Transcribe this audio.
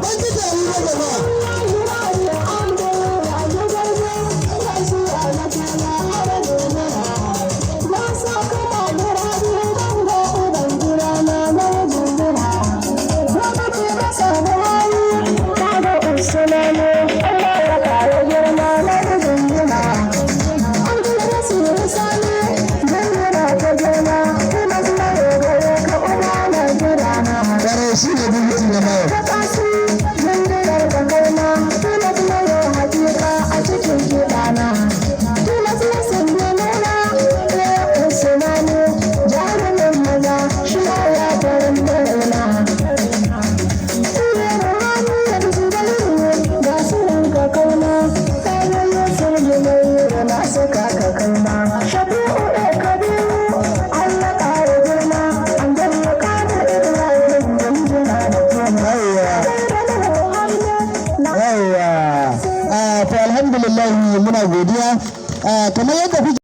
Ban ji tari ba, jama'a. Kwarai, shi ne deputy na mayor. Shafi'u Kabiru, Allah ƙara girma, an gani ƙara Ibrahim jinjina da girma. Yawwa, yawwa. To, alhamdulillah, muna godiya. Kamar yadda kuke